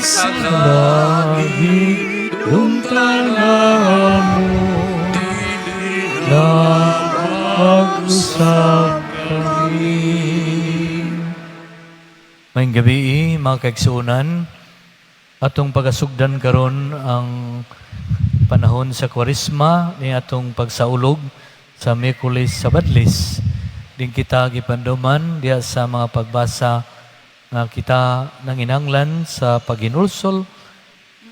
Sa langit, dungtan namo na mag-usab kami. Maayong gabii, mga kaigsuonan, atong pagasugdan karon ang panahon sa Kwaresma ni atong pagsaulog sa Miyerkules sa Badlis. Din kita gipanduman diha sa mga pagbasa nga kita nanginanglan sa paghinulsol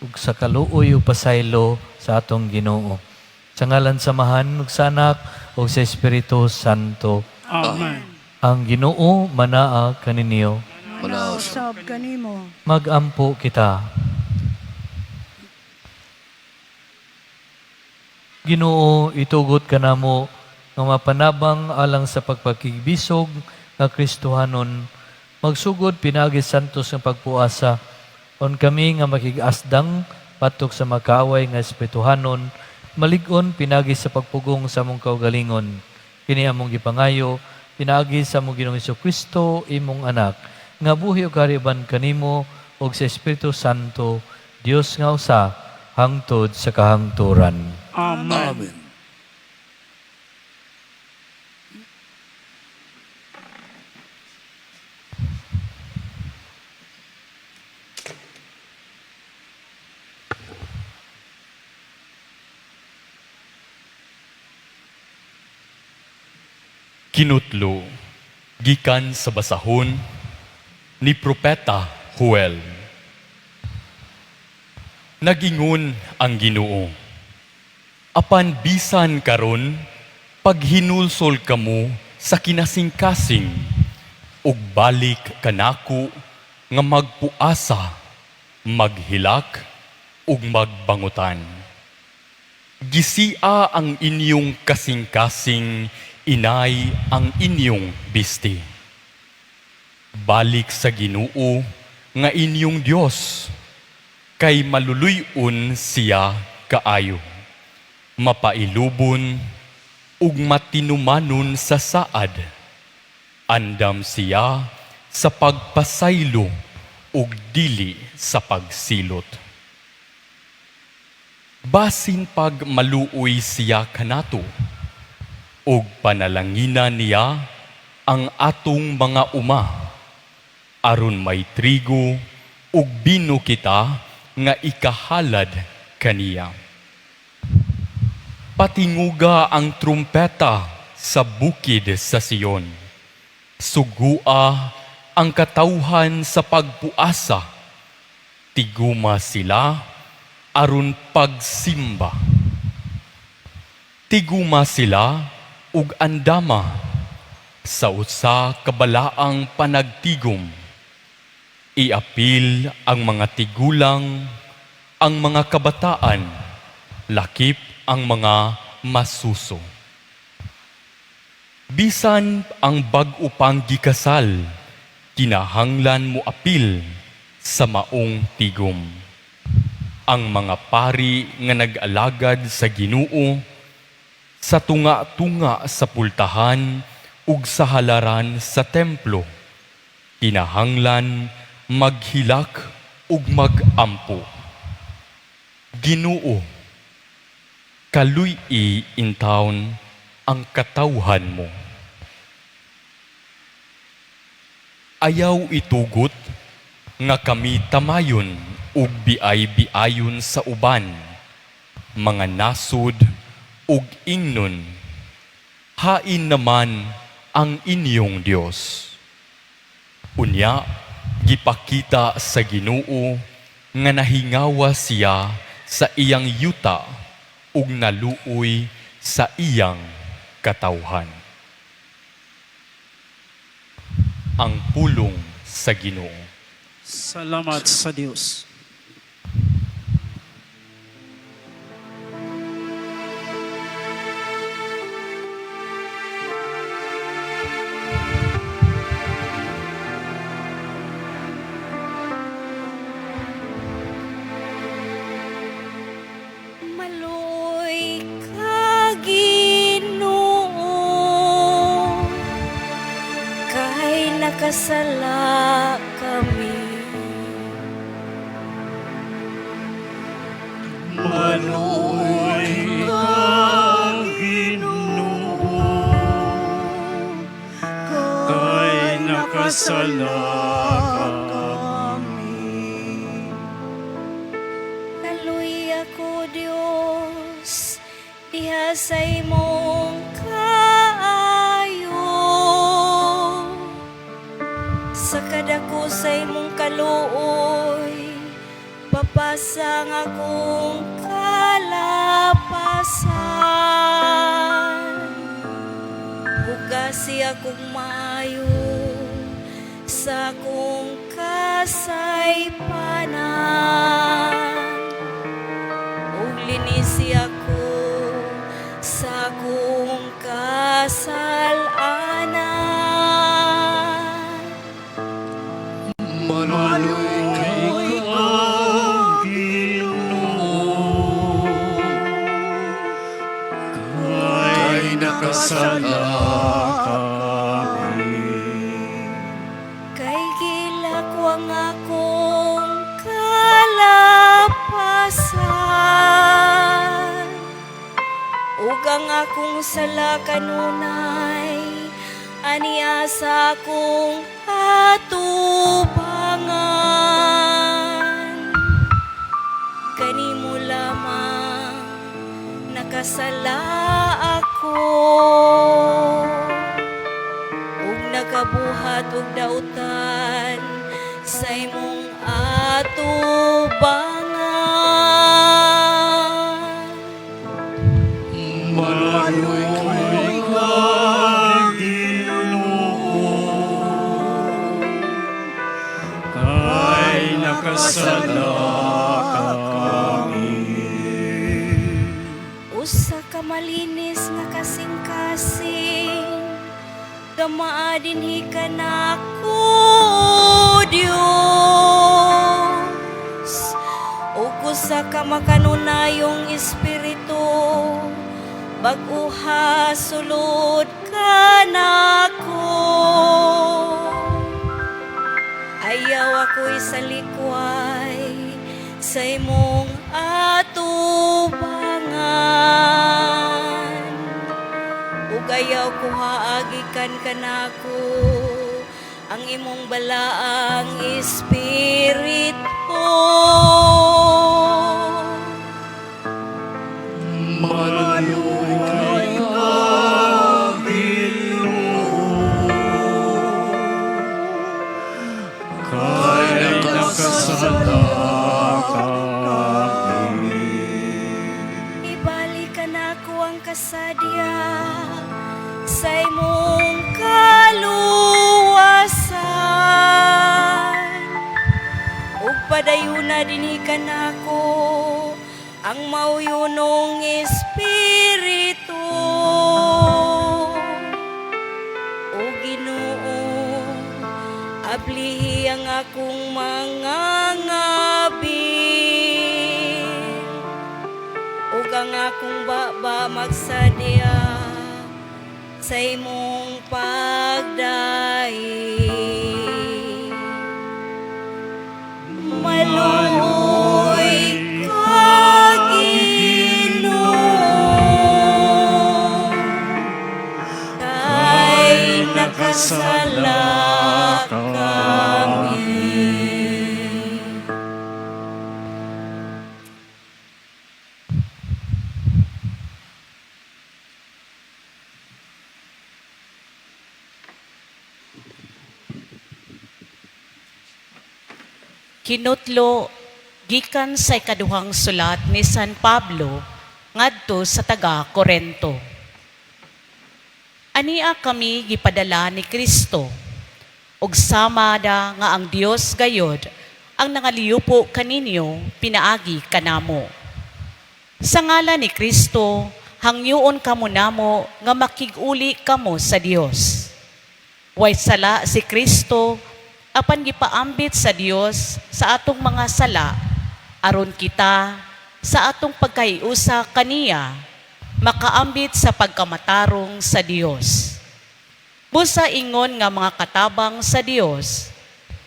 ug sa kaluoy ug pasaylo sa atong Ginoo. Sa ngalan sa Amahan ug sa Anak ug sa Espiritu Santo. Amen. Ang Ginoo manaa kaninyo. Manaa usab kanimo. Magampo kita. Ginoo, itugot kanamo nga mapanabang alang sa pagpakigbisog nga Kristohanon, magsugod pinaagi santos nga pagpuasa, on kami nga makig-asdang batok sa makaaway nga espirituhanon, malig-on pinaagi sa pagpugong sa among kaugalingon. Kini among gipangayo pinaagi sa among Ginoong Kristo, imong anak, nga buhi ug hari uban kanimo ug sa Espiritu Santo, Dios nga usa, hangtod sa kahangturan. Amen. Amen. Kinutlo gikan sa basahon ni Propeta Joel. Nagingon ang Ginoo, apan bisan karon paghinulsol kamo sa kinasingkasing ug balik kanako nga magpuasa, maghilak ug magbangutan. Gisia ang inyong kasing-kasing, inay ang inyong bisti. Balik sa Ginoo nga inyong Dios, kay maluluy-on siya kaayo. Mapailubon ug matinumanon sa saad. Andam siya sa pagpasaylo ug dili sa pagsilot. Basin pag maluoy siya kanato, ug panalanginan niya ang atong mga uma, aron may trigo ug bino kita nga ikahalad kaniya. Patinguga ang trumpeta sa bukid sa Sion. Sugua ang katawhan sa pagpuasa. Tiguma sila aron pagsimba. Tiguma sila ug andama sa usa ka balaang panagtigom. Iapil ang mga tigulang, ang mga kabataan, lakip ang mga masuso. Bisan ang bag-o pang gikasal, kinahanglan mo apil sa maong tigom. Ang mga pari nga nag-alagad sa Ginoo sa tunga-tunga sa pultahan ug sa halaran sa templo, kinahanglan maghilak ug magampo. Ginoo, kaluy-i intawon ang katawhan mo. Ayaw itugot nga kami tamayon ug biay-biayon sa uban, mga nasod ug ingnon, hain naman ang inyong Dios. Unya, gipakita sa Ginoo nga nahingawa siya sa iyang yuta ug naluoy sa iyang katawhan. Ang pulong sa Ginoo. Salamat sa Dios. Maluoy ka, Ginoo, kay nakasala kami. Maluoy ka, Ginoo, kay nakasala kami. Kaluy ako, Diyos, diha sa imong kaayo. Sa kadako sa imong kaluoy, papasang akong kalapasan. Hugasi akong maayo sa akong kasaypanan. Ug linisi ako sa akong kasalanan. Maluoy ka, Ginoo, kay nakasala kami. Kay gilako ang akong kalapasan ug ang akong sala kanunay aniya sa akong atubangan. Kanimo lamang nakasala ako ug nakabuhat og dautan sa imong atubangan. Maluoy ka, Ginoo, Kay nakasala kami. Usa ka malinis nga kasing-kasing, gamaa dinhi kanako, Dios. Ug usa ka makanunayong espiritu, bag-uha sulod kanako. Ayaw ako'y salikway sa imong atubangan. Ug ayaw kuhaa gikan kanako ang imong balaang espiritu. Maluoy ka, Ginoo, Kay nakasala kami. Ibalik kanako ang kasadya sa imong kaluwasan. Ug padayuna dinhi kanako ang mauyonong espiritu. O Ginoo, ablihi ang akong mga ngabil ug ang akong baba magsadya sa imong pagdaig. Maluoy ka, Ginoo, kay nakasala kami. Kinutlo gikan sa ikaduhang sulat ni San Pablo ngadto sa taga Korento. Ania kami gipadala ni Kristo ug samada nga ang Dios gayod ang nangaliyupo kaninyo pinaagi kanamo. Sa ngalan ni Kristo, hangyoon kamo namo nga makig-uli kamo sa Dios. Way sala si Kristo apan gipaambit sa Dios sa atong mga sala aron kita sa atong pagkahiusa kaniya makaambit sa pagkamatarong sa Dios. Busa ingon nga mga katabang sa Dios,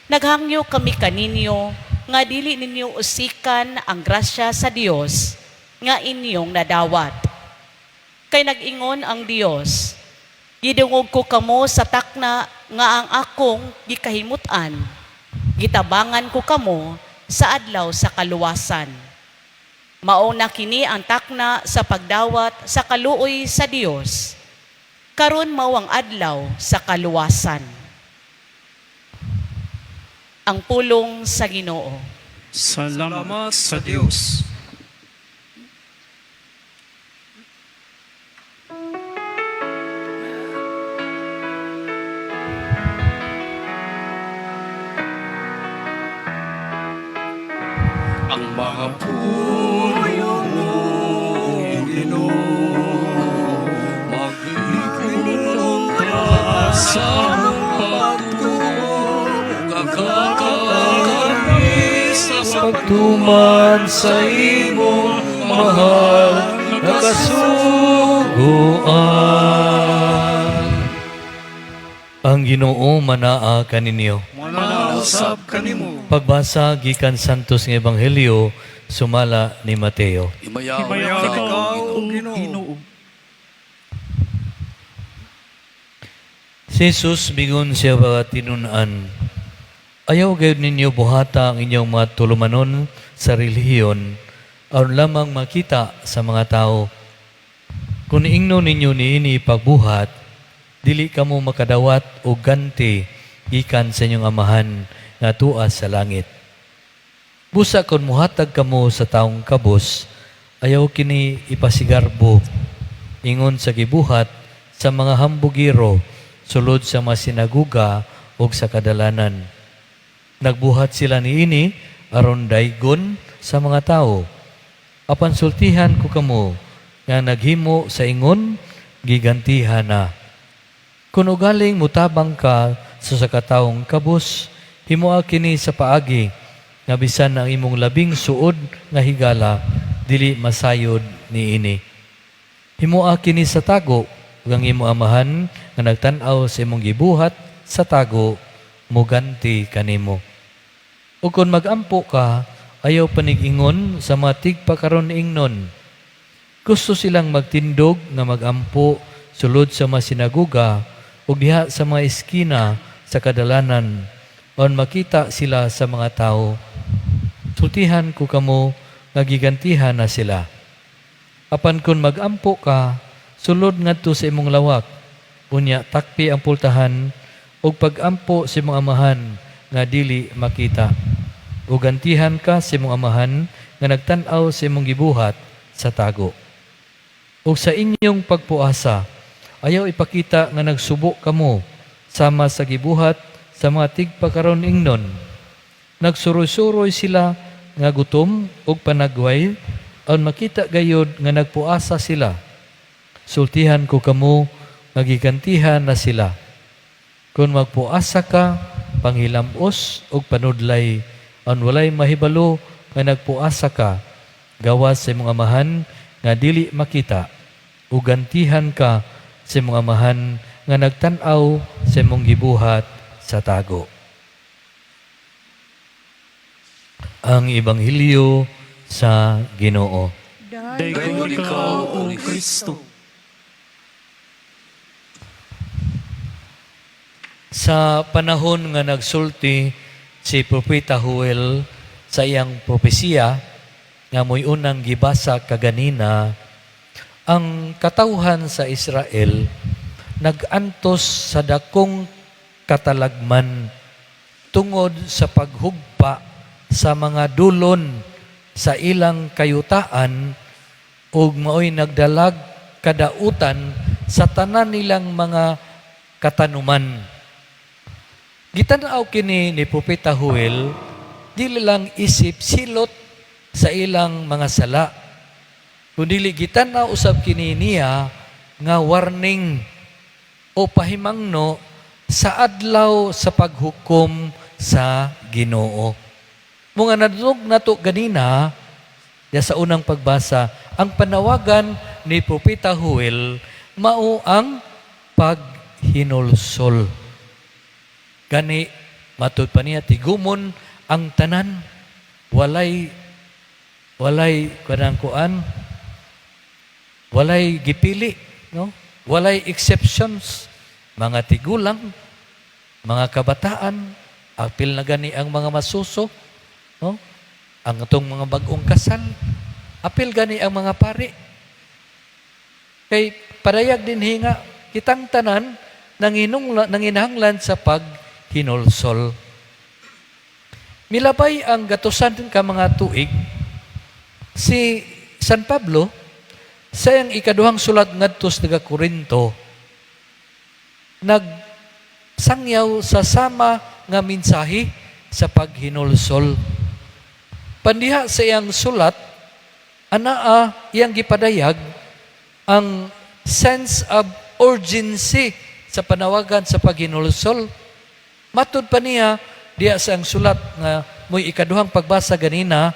naghangyo kami kaninyo nga dili ninyo usikan ang grasya sa Dios. nga inyong nadawat. Kay nag-ingon ang Dios, "Gidungog ko kamo sa takna nga ang akong gikahimut-an. Gitabangan ko kamo sa adlaw sa kaluwasan." Mao na kini ang takna sa pagdawat sa kaluoy sa Dios. Karon mao ang adlaw sa kaluwasan. Ang pulong sa Ginoo. Salamat sa Dios. Ang mga pulong mo, Ginoo, maglikulong sa among pagtuo, kami sa Pagtuman sa imong mahal na kasuguan. Ang Ginoo manaa kaninyo. Manausap kanimo. Pagbasa gikan Santos nga Ebanghelyo sumala ni Mateo. Himayaw Himayaw ikaw, ikaw, Ginoo. Ginoo. Si Jesus miingon sa mga tinun-an, "Ayaw gayud ninyo buhata ang inyong mga tulumanon sa relihiyon aron lamang makita sa mga tao. Kung ingno ninyo niini pagbuhat, dili kamo makadawat og ganti gikan sa inyong Amahan nga tua sa langit. Busa kung muhatag kamo sa taong kabos, ayaw kini ipasigarbo ingon sa gibuhat sa mga hambugiro sulod sa mga sinaguga ug sa kadalanan. Nagbuhat sila niini aron daygon sa mga tao. Apan sultihan ko kamo nga naghimo sa ingon, gigantihan na. Kung ugaling mutabang ka sa sa katawong kabus, himoa kini sa paagi nga bisan ang imong labing suod nga higala dili masayod niini. Himoa kini sa tago ug ang imong Amahan nga nagtan-aw sa imong gibuhat sa tago muganti kanimo. Ug kon magampo ka, ayaw panig-ingon sa mga tigpakaron ingnon. Gusto silang magtindog nga magampo sulod sa mga sinaguga ug diha sa mga eskina sa kadalanan aron makita sila sa mga tao. Sultihan ko kamo nga gigantihan na sila. Apan kung magampo ka, sulod ngadto sa imong lawak, unya takpi ang pultahan ug pagampo sa imong Amahan nga dili makita. Ug gantihan ka sa imong Amahan nga nagtan-aw sa imong gibuhat sa tago. Ug sa inyong pagpuasa, ayaw ipakita nga nagsubo kamo sama sa gibuhat sa mga tigpakaron ingnon. Nagsuroy-suroy sila nga gutom ug panagway aron makita gayod nga nagpuasa sila. Sultihan ko kamo nga gigantihan na sila. Kung magpuasa ka, panghilamos ug panudlay, aron walay mahibalo nga nagpuasa ka, gawas sa imong Amahan nga dili makita, ug gantihan ka sa imong Amahan nga nagtan-aw sa imong gibuhat sa tago." Ang Ebanghelyo sa Ginoo. Daygon ikaw, O Kristo. Sa panahon nga nagsulti si Propeta Joel sa iyang propesiya nga mo'y unang gibasa kaganina, ang katawhan sa Israel nag-antos sa dakong katalagman tungod sa paghugpa sa mga dulon sa ilang kayutaan ug maoy nagdalag kadautan sa tanan nilang mga katanuman. Gitan-aw kini ni Propeta Joel dili lang isip silot sa ilang mga sala, kundi gitan-aw usab kini niya nga warning o pahimangno sa adlaw sa paghukom sa Ginoo. Mga nadungog nato ganina ya sa unang pagbasa, ang panawagan ni Propeta Joel mao ang paghinulsol. Gani matud pa niya, tigumon ang tanan, walay kanang kuan. Walay gipili, no? Walay exceptions. Mga tigulang, mga kabataan, apil na gani ang mga masuso, no? Ang atong mga bag-ong kasal, apil gani ang mga pari. Kay padayag din nga kitang tanan nanginahanglan sa paghinulsol. Milabay ang gatusan ka mga tuig, si San Pablo sa iyang ikaduhang sulat ngadto sa taga Korinto nagsangyaw sa sama nga mensahe sa paghinulsol. Pandiha sa iyang sulat, anaa iyang gipadayag ang sense of urgency sa panawagan sa paghinulsol. Matud pa niya diya sa ang sulat nga mo'y ikaduhang pagbasa ganina,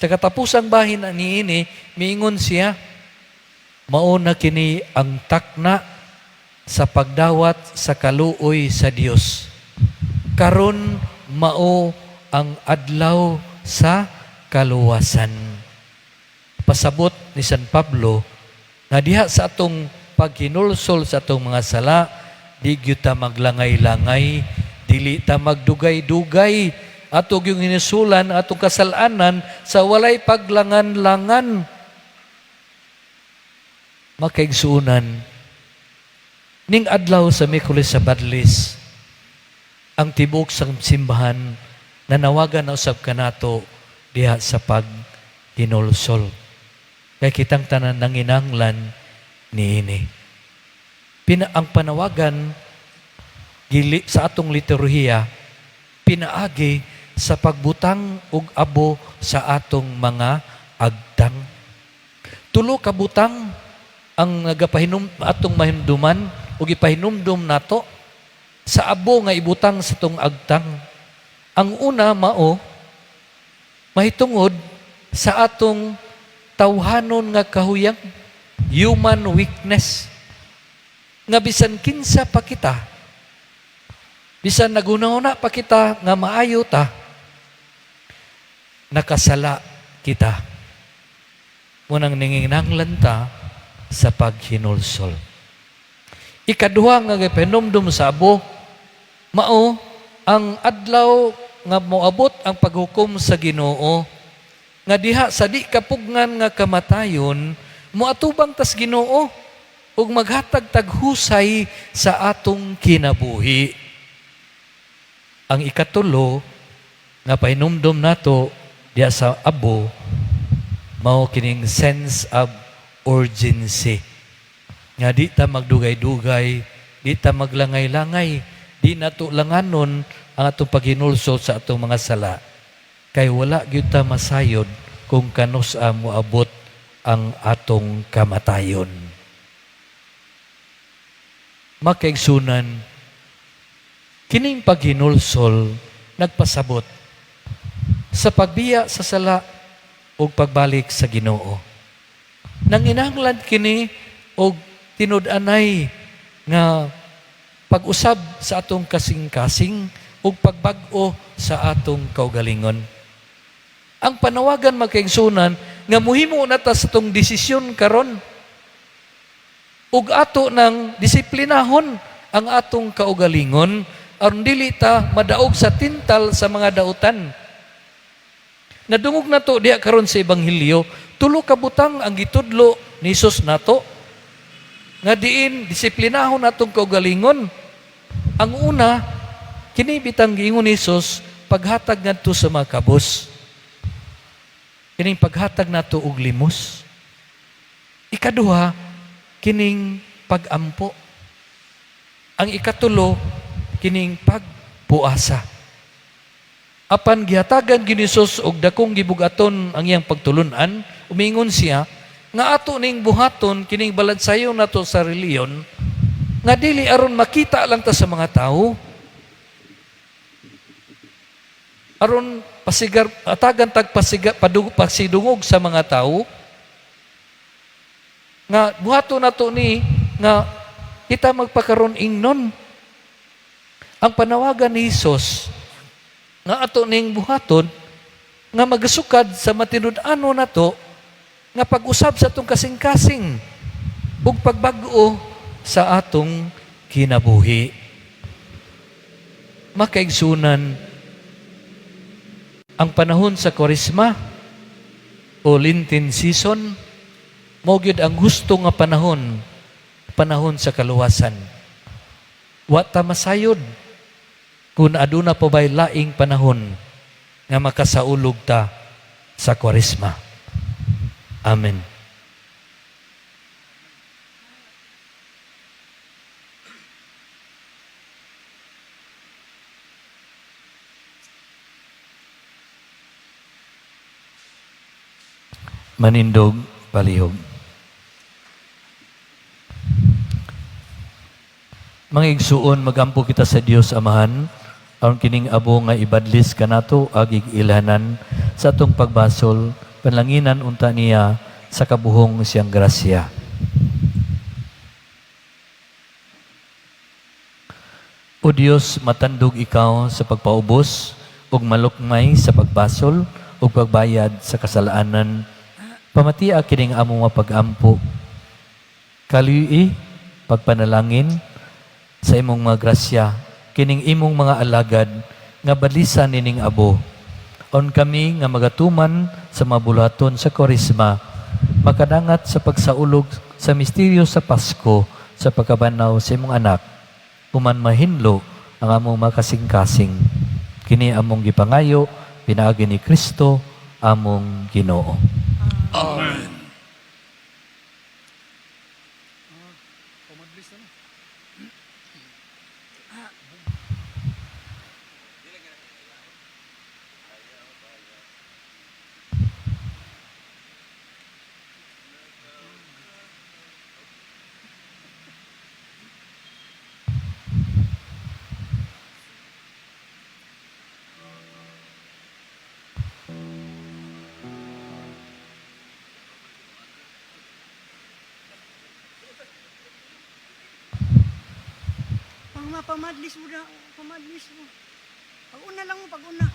sa katapusang bahin niini, miingon siya, "Mao na kini ang takna sa pagdawat sa kaluoy sa Dios. Karon mao ang adlaw sa kaluwasan." Pasabot ni San Pablo nga diha sa atong paghinulsol sa atong mga sala, di gyud ta maglangay-langay, dili ta magdugay-dugay, ato gyung hinulsulan atong kasalanan sa walay paglangan-langan. Makaigsuonan, ning adlaw sa Miyerkules sa Badlis, ang tibok sa simbahan nanawagan na usab kanato diha sa paghinulsol. Kay kitang tanan nanginanglan niini. Ang panawagan gili sa atong liturhiya pinaagi sa pagbutang og abo sa atong mga agtang. Tulo ka butang ang nagapahinum atong mahinumduman ug ipahinumdum nato sa abo nga ibutang sa atong agtang. Ang una mao mahitungod sa atong tawhanon nga kahuyang, human weakness, nga bisan kinsa pa kita, bisan naghunahuna pa kita nga maayo ta, nakasala kita. Munang nanginahanglan ta sa paghinulsol. Ikaduha nga gipahinumdum sa abo mao ang adlaw nga moabot ang paghukom sa Ginoo, nga diha sa di kapugnan nga kamatayon moatubang tas Ginoo ug maghatag tag husay sa atong kinabuhi. Ang ikatulo nga pahinumdum nato diha sa abo mao kining sense of urgency nga di ta magdugay-dugay, di ta maglangay-langay, di nato langanon ang atong paghinulsol sa atong mga sala. Kay wala gyud ta masayod kung kanus-a moabot ang atong kamatayon. Makaigsuonan, kining paghinulsol nagpasabot sa pagbiya sa sala ug pagbalik sa Ginoo. Nanginahanglan kini og tinud-anay nga pag-usab sa atong kasing-kasing ug pagbag-o sa atong kaugalingon. Ang panawagan, makaigsuonan, nga muhimo na ta sa atong desisyon karon ug ato ng disiplinahon ang atong kaugalingon aron dili ta madaog sa tintal sa mga dautan. Nadungog nato diha karon sa ebanghelyo, tulo ka butang ang gitudlo ni Hesus nato nga diin disiplinahon natong kaugalingon. Ang una, kini bitang giingon ni Hesus, paghatag ngadto sa mga kabos. Kining paghatag nato og limos. Ikaduha, kining pagampo. Ang ikatulo, kining pagpuasa. Apan gihatagan gyud ni Hesus og dakong gibug-aton ang iyang pagtulunan, umingon siya nga ato ning buhaton kining balansayon nato sa relihiyon nga dili aron makita lang ta sa mga tao, aron pasigar atagan tag pasiga, padug, pasidungog sa mga tao, nga buhaton nato ni nga kita magpakaron ingnon. Ang panawagan ni Hesus nga ato ning buhaton nga magasukad sa matinud-ano nato nga pag-usab sa atong kasing-kasing. Ug pagbag-o sa atong kinabuhi. Makaigsunan, ang panahon sa Kwaresma o Lenten season, mao gyud ang husto nga panahon, panahon sa kaluwasan. Wa ta masayod kung aduna pa ba'y laing panahon nga makasaulog ta sa Kwaresma. Amen. Manindog palihog. Mga igsuon, magampo kita sa Dios Amahan, aron kining abo nga ibadlis kanato agig ilhanan sa atong pagbasol, panlanginan unta niya sa kabuhong siyang grasya. O Dios, matandog ikaw sa pagpaubos ug malukmay sa pagbasol ug pagbayad sa kasalanan. Pamatia kining among mapagampo. Kaliwi pagpanalangin sa imong mga grasya, kining imong mga alagad nga balisa nining abo. On kami nga magatuman sa mabulaton sa Kwaresma, makadangat sa pagsaulog sa misteryo sa Pasko sa pagkabanaw sa imong anak, human mahinlo ang among makasing-kasing. Kini among gipangayo, pinaagi ni Kristo, among Ginoo. Amen. Pamadlis mo na, pamadlis mo. Pag-una lang mo, pag-una.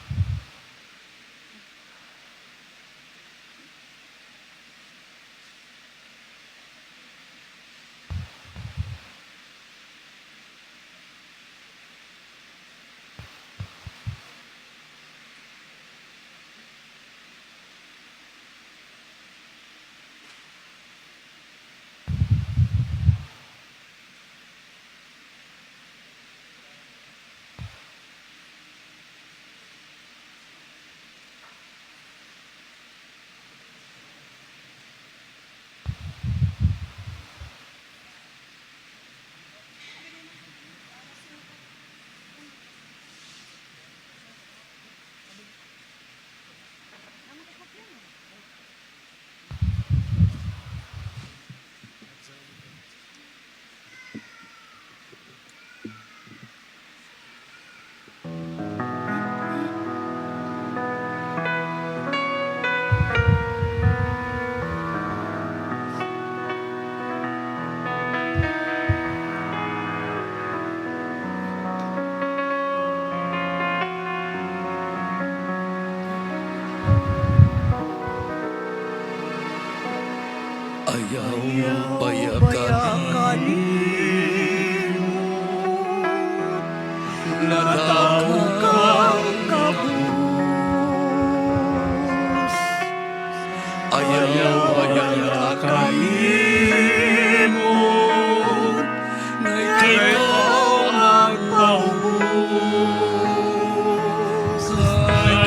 Ayaw baya kalimot na dako kang Kabus. Ayaw baya kalimot na ikaw ang paubos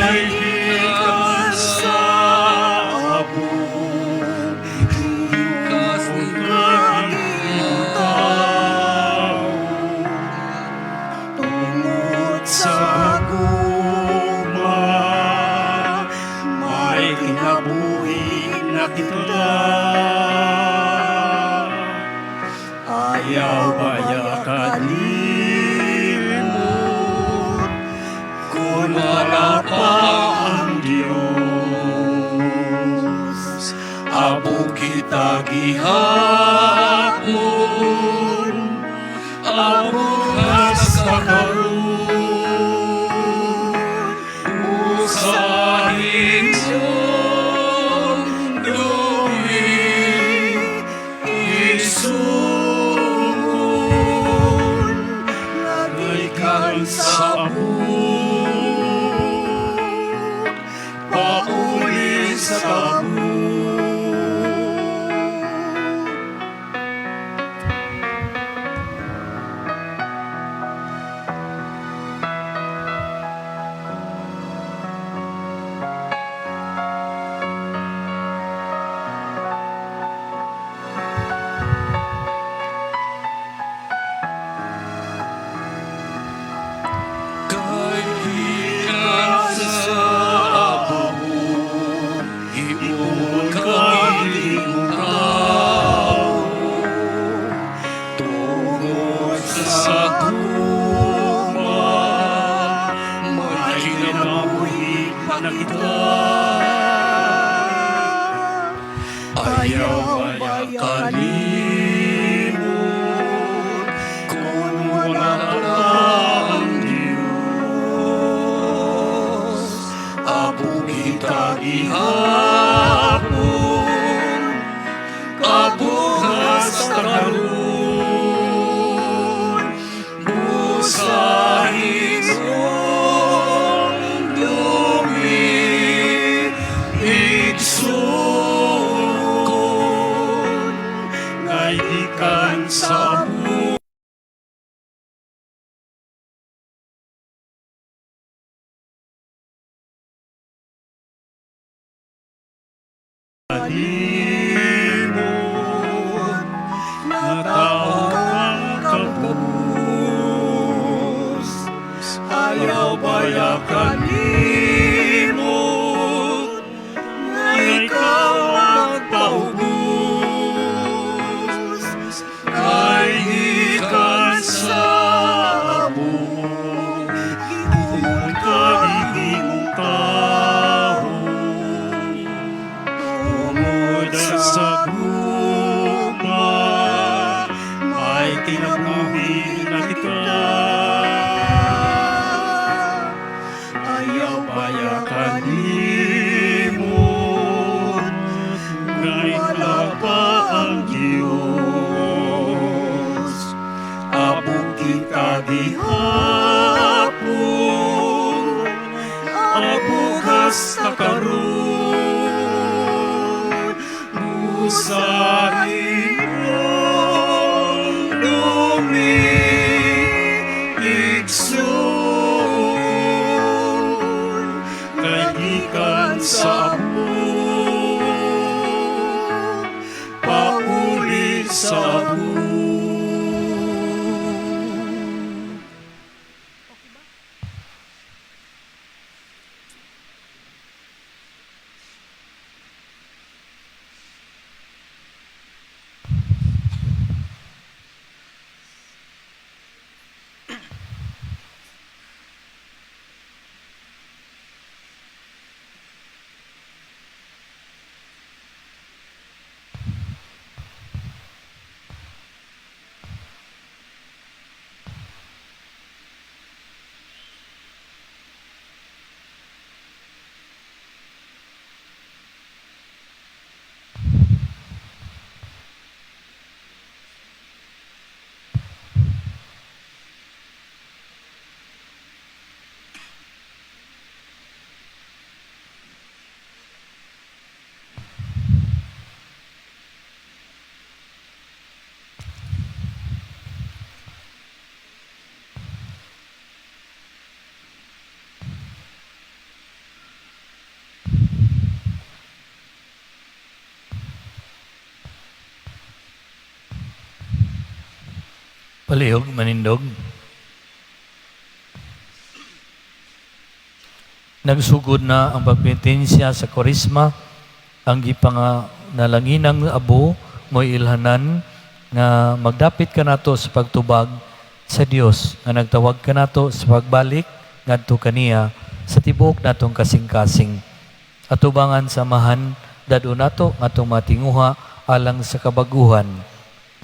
Kay gikan sa abo, Kas tao. Tungod sa gugma, may kinabuhi na kita. Ayaw baya kalimot kung wala pa ang Diyos. Abo kita gihapon, abo hasta karon. Sa inyong dumi, Isus. Ayaw baya kalimot kung wala pa ang Diyos. Abo kita gihapon, abukas karon, busa imong dumi, igsoon, ngay gikan sa kalimot na tao kang kabus. Ayaw baya kalimot na ikaw magpaubos, kay gikan sa abo, imong kagimong tao. Tungod sa gugma, may kinabuhi na kita. Ayaw baya kalimot, ngay wala pa ang Diyos. Abo kita gihapon, abukas na karon, busa imong dumi, igsoon, kay gikan sa abo, pauli sa abo. Palihog manindog. Nagsugod na ang pagpenitensya sa Kwaresma, ang gipanganalanginang abo mo'y ilhanan nga magdapit kanato sa pagtubag sa Dios nga nagtawag kanato sa pagbalik ngadto kaniya sa tibuok natong kasing-kasing. Atubangan samahan dad-on nato atong matinguha alang sa kabaguhan.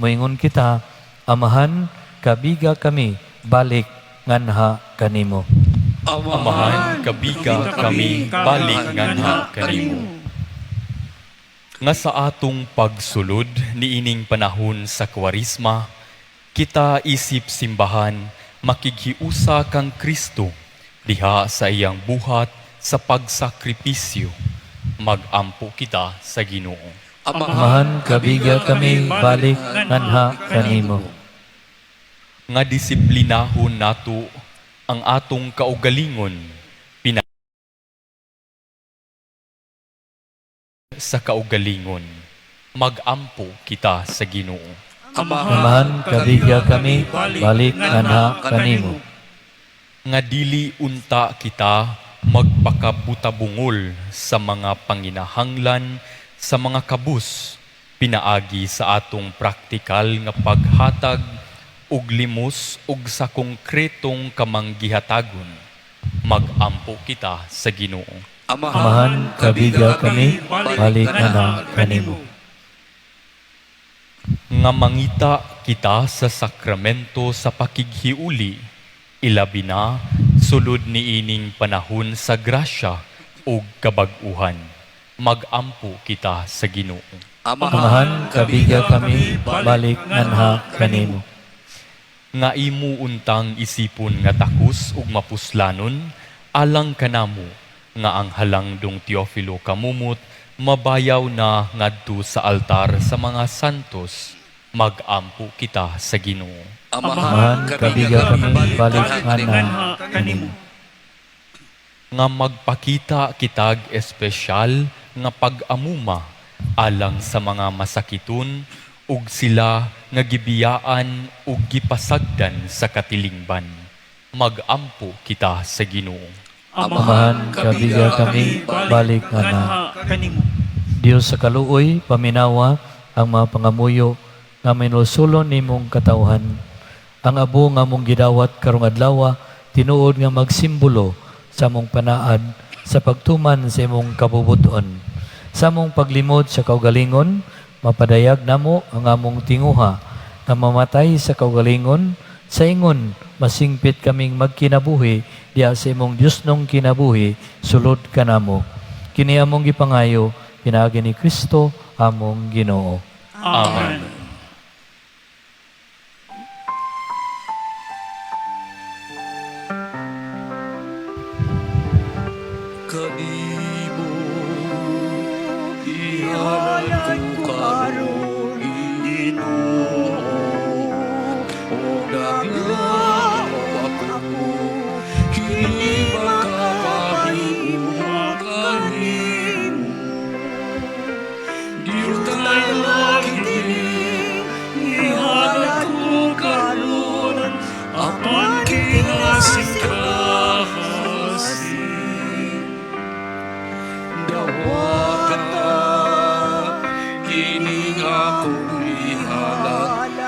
Moingon kita, Amahan, kabiga kami, balik nganha kanimo. Amahan, kabiga kami, balik nganha kanimo. Nga sa atong pagsulod niining panahon sa Kwaresma, kita isip simbahan makighiusa kang Kristo diha sa iyang buhat sa pagsakripisyo. Magampo kita sa Ginoo. Amahan, kabiga kami, balik nganha kanimo. Nga disiplinahon nato ang atong kaugalingon pina sa kaugalingon. Magampo kita sa Ginoo. Amahan, kabiga kami, balik nganha kanimo. Nga dili unta kita magpakabutabungol sa mga panginahanglan sa mga kabus pinaagi sa atong praktikal nga paghatag og limos ug sa konkretong kamanggihatagon. Magampo kita sa Ginoo. Amahan, kabiga kami, balik nganha kanimo. Nga mangita kita sa sakramento sa pakighiuli, ilabi na sulod niining panahon sa grasya ug kabag-uhan. Magampo kita sa Ginoo. Amahan, kabiga kami, balik nganha kanimo. Nga imo untang isipon nga takos ug mapuslanon alang kanamo nga ang halangdong Teofilo Camomot mabayaw na ngadto sa altar sa mga santos. Magampo kita sa Ginoo. Amahan, kabiga kami, balik nganha Nganha kanimo. Nga magpakita kitag espesyal nga pag-amuma alang sa mga masakiton ug sila nga gibiyaan ug gipasagdan sa katilingban. Magampo kita sa Ginoo. Amahan, kabiga kami, balik nganha Nganha kanimo. Dios sa kaluoy, paminawa ang mga pangamuyo nga minusulon nimong katawhan. Ang abo nga among gidawat karong adlaw, tinuod nga magsimbolo sa among panaad sa pagtuman sa imong kabubuton. Sa among paglimod sa kaugalingon, mapadayag namo ang among tinguha nga mamatay sa kaugalingon, sa ingon masingpit kaming magkinabuhi diha sa imong Diosnong kinabuhi sulod kanamo. Kini among gipangayo pinaagi ni Kristo among Ginoo. Amen. Kanimo ihalad ko karon, Ginoo, ug naglaom ako kini makapahimo kanimo. Dios kini ihalad ko karon, apan kinasingkasing. Dawata kining akong ihalad,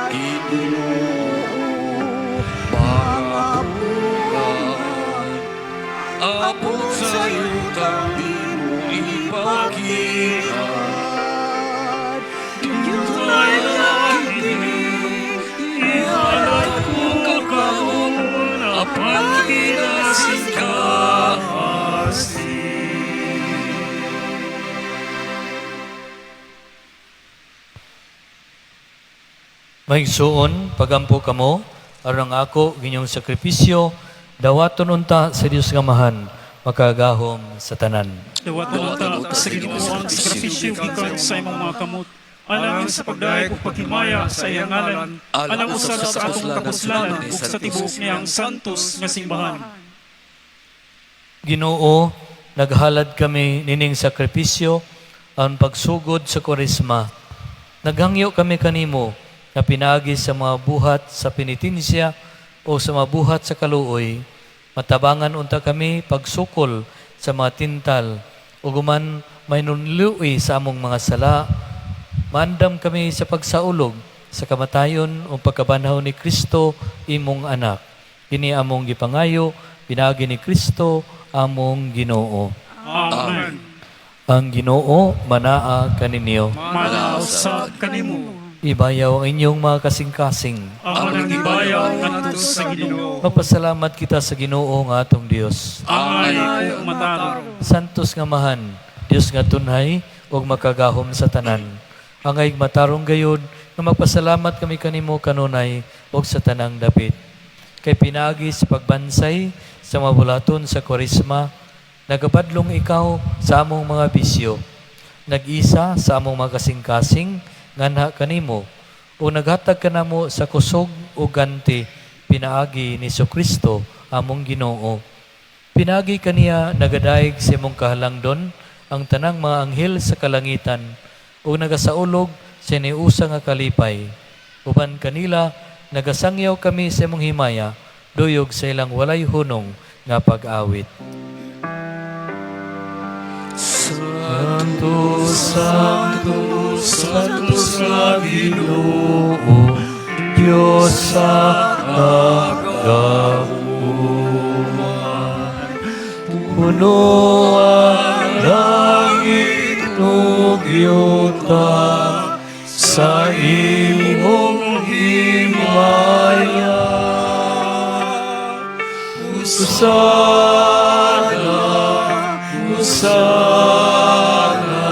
Ginoo, mga buhat abot sa yutang di mo ipakita. Diyos ay kini ihalad ko karon, apan kinasingkasing. Maigsuon, pagampo kamo, aron ang ako ginyong sakripisyo, dawaton unta sa Dios nga Amahan, makagahom sa tanan. Dawaton unta sa Ginoo ang sakripisyo gikan sa imong mga kamot, alang sa pagdayeg ug paghimaya sa iyang ngalan, alang usab sa atong kapuslanan ug sa tibuok niyang santos nga simbahan. Ginoo, naghalad kami nining sakripisyo ang pagsugod sa Kwaresma. Naghangyo kami kanimo nga pinaagi sa mga buhat sa penitensya o sa mga buhat sa kaluoy. Matabangan unta kami pagsukol sa mga tintal ug human mainunlui sa among mga sala. Maandam kami sa pagsaulog sa kamatayon o pagkabanhaw ni Kristo imong anak. Kini among gipangayo pinaagi ni Kristo among Ginoo. Amen. Ang Ginoo manaa kaninyo. Manaa usab kanimo. Ibayaw ang inyong mga kasing-kasing. Among nang ibayaw ngadto sa Ginoo. Magpasalamat kita sa Ginoo nga atong Dios. Angay ug matarong. Santos nga Amahan, Dios nga tunhay ug makagahom sa tanan. Angay matarong gayod nga magpasalamat kami kanimo kanunay ug sa tanang dapit. Kay pinaagi sa pagbansay sa mga bulaton sa Kwaresma, nagabadlong ikaw sa among mga bisyo, nag-isa sa among mga kasing-kasing nganha kanimo, o naghatag kanamo sa kusog o ganti pinaagi ni Kristo among Ginoo. Pinaagi kaniya nagadayeg sa imong kahalangdon ang tanang mga anghel sa kalangitan ug nagasaulog sa niusa nga kalipay. Uban kanila nagasangyaw kami sa imong himaya duyog sa ilang walay hunong nga pag-awit. Santo, Santo, Santo sa Ginoo, Diyos sa kagahuman. Puno ang langit ug yuta. Sa imong himaya. Hosana, Hosana,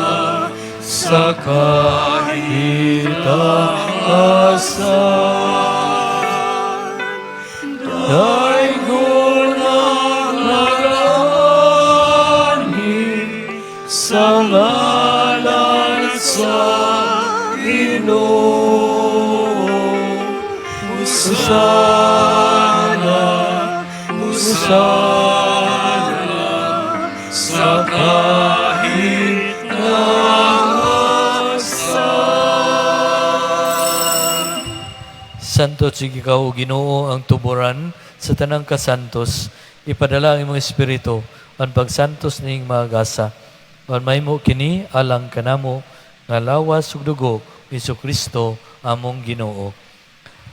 sa kahitaasan. Daygon ang nagaanhi sa ngalan sa Ginoo. Hosana, Hosana, sa kahitaasan. Santo sige ikaw, o Ginoo, ang tuboran sa tanang kasantos. Ipadala ang imong espiritu ang pagsantos ning mga gasa. Aron mahimo kini alang kanamo nga lawas ug dugo ni Kristo among Ginoo.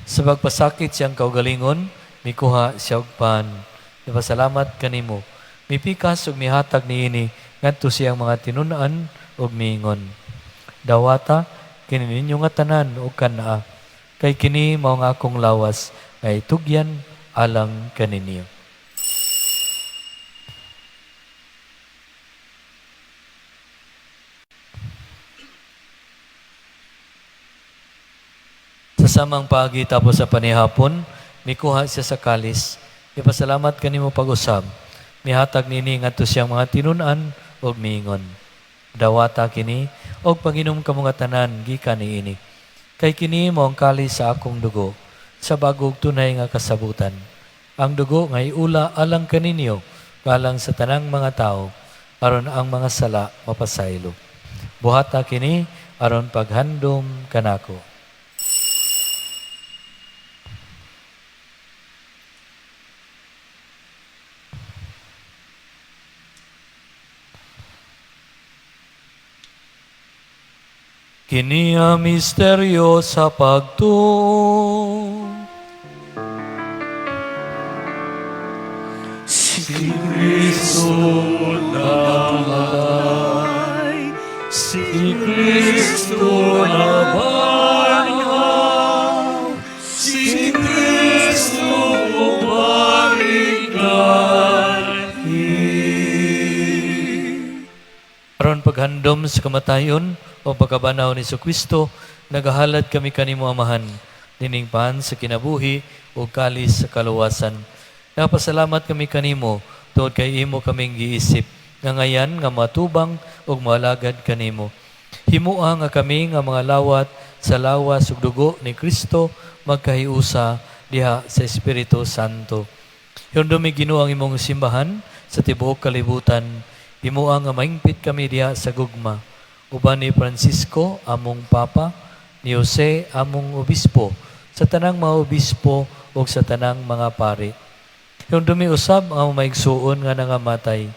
Sa pagpasakit siyang kaugalingon, mikuha siya og pan. Nagpasalamat kanimo. Mipikas ug mihatag niini ngadto siyang mga tinun-an ug miingon: "Dawata kini ninyo nga tanan ug kan-a, kay kini mao ang akong lawas nga itugyan alang kaninyo." Sa samang paagi tapos sa panihapon, mikuha siya sa kalis. Ipasalamat kanimo pag-usab. Mihatag nini ngadto siyang mga tinun-an ug miingon: "Dawata kini og panginom kamo nga tanan gikan niini. Kay kini mao ang kalis sa akong dugo sa bag-ong tunay nga kasabutan. Ang dugo nga iula alang kaninyo, alang sa tanang mga tawo, aron ang mga sala mapasaylo. Buhata kini aron paghandom kanako." Kini ang misteryo sa pagtuo. Si Kristo namatay, si Kristo nabanhaw, si Kristo mobalik langit. Aron paghandom sa kamatayon o pagkabanhaw ni Kristo, nagahalad kami kanimo, Amahan, nining pan sa kinabuhi o kalis sa kaluwasan. Napasalamat kami kanimo tungod kay imo kaming giisip nga ngayan nga matubang ug moalagad kanimo. Himoa nga kami nga mga lawat sa lawas ug dugo ni Kristo magkahiusa diha sa Espiritu Santo. Hinumdumi, Ginoo, ang imong simbahan sa tibuok kalibutan. Himoa nga mahingpit kami diha sa gugma. Uban ni Francisco, among Papa, ni Jose, among Obispo, sa tanang mga obispo ug sa tanang mga pari. Hinumdumi usab ang among maigsuon nga nangamatay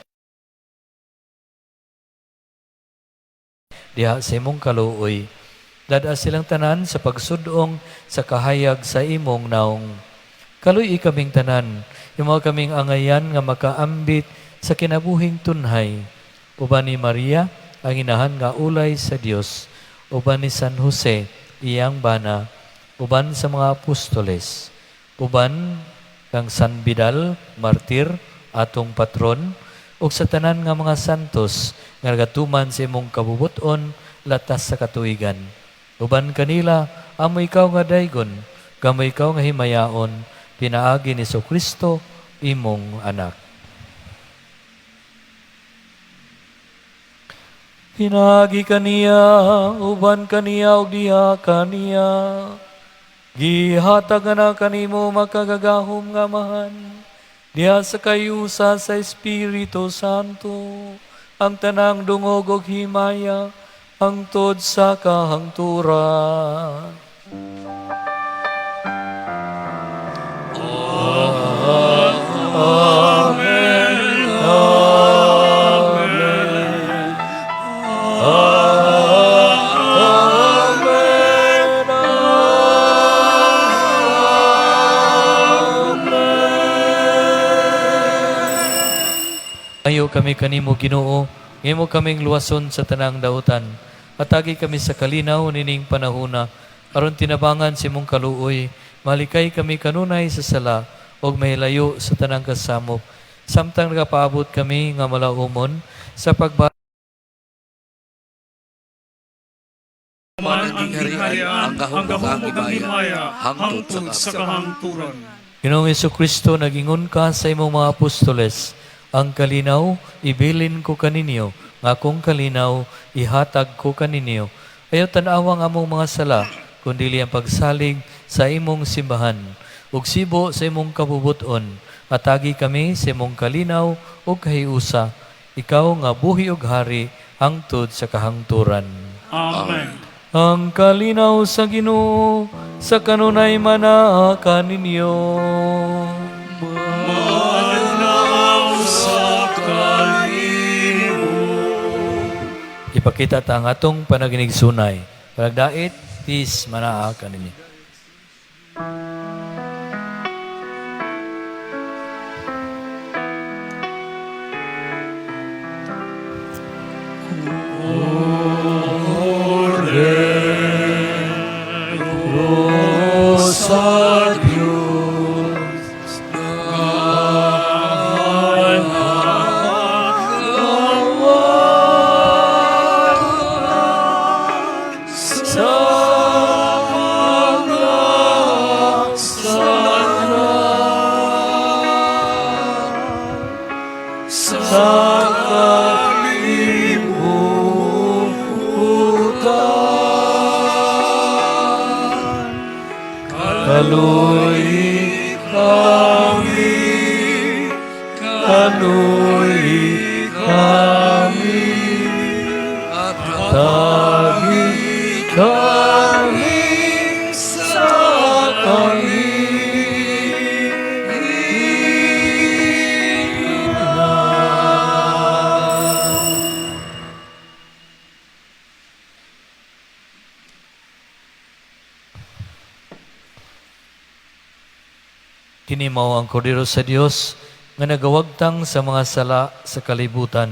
diha sa imong kaluoy. Dad-a silang tanan sa pagsudong sa kahayag sa imong naong. Kaluy-i kaming tanan, imo kaming angayan nga makaambit sa kinabuhing tunhay. Uban ni Maria, ang inahan nga ulay sa Dios, uban ni San Jose, iyang bana, uban sa mga apostoles, uban kang San Vidal, martir, atong patron, ug sa tanan nga mga santos nga nagatuman sa imong kabubut-on latas sa katuigan. Uban kanila, amo ikaw nga daygon, kamo ikaw nga himayaon, pinaagi ni Kristo imong anak. Pinaagi kaniya, uban kaniya, ug diha kaniya, gihatag na kanimo makagagahom nga Amahan, diha sa kahiusa sa Espiritu Santo, ang tanang dungog ug himaya, hangtod sa kahangturan. Amen. Amen. Amen. Ayo kami kanimo, Ginoo, imo kaming luwason sa tanang dautan. Atagi kami sa kalinaw nining panahuna aron tinabangan sa imong kaluoy, malikay kami kanunay sa sala ug mahilayo sa tanang kasamok samtang nagapaabot kami nga malaumon sa pagba Man ang gingharian, ang gahom ug ang himaya, hangtod sa kahangturan. Ginoong Kristo, nagingon ka sa imong mga apostoles, "Ang kalinaw ibilin ko kaninyo, nga akong kalinaw ihatag ko kaninyo. Ayaw tan-awa ang among mga sala, kundili ang pagsalig sa imong simbahan. Ug sibo sa imong kabubuton, atagi kami sa imong kalinaw ug kahiusa. Ikaw nga buhi ug hari hangtod sa kahangturan." Amen. Ang kalinaw sa Ginoo sa kanunay manaa kaninyo. Sa kanimo. Ipakita ta ang atong panaginigsunay. Panagdait, peace manaa kaninyo. Sa Diyos. Sa mga sala sa kalibutan. Kaluoy kami, kaluoy kami, tagi kami sa kalinaw. Kini mao ang kordero sa Dios nga nagawagtang sa mga sala sa kalibutan.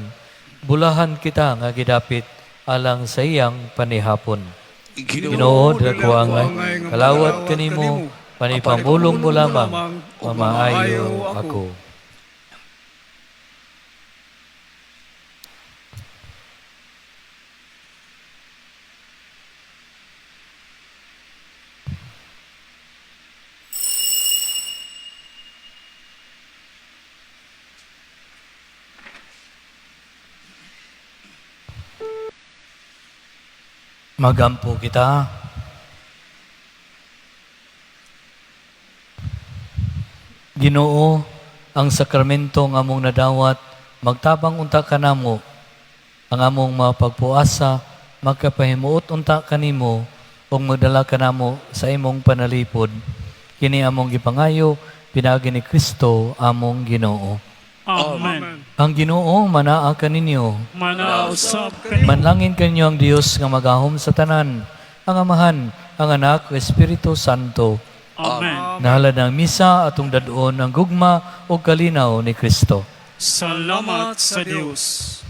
Bulahan kita nga gidapit alang sa iyang panihapon. Ginoo, dako angay, kalawat kanimo, panipamulong mo lamang, mamaayo ako. Magampo kita. Ginoo, ang sakramento nga among nadawat, magtabang unta kanamo, ang among mapagpuasa, magkapahimuot unta kanimo, ug magdala kanamo sa imong panalipod. Kini among gipangayo, pinaagi ni Kristo among Ginoo. Amen. Ang Ginoo manaa kaninyo. Manausap kanimo. Manlangin kanyo ang Dios nga magahom sa tanan, ang Amahan, ang Anak, ug Espiritu Santo. Amen. Nahalad ang misa atong dadon ang gugma o kalinaw ni Kristo. Salamat sa Dios.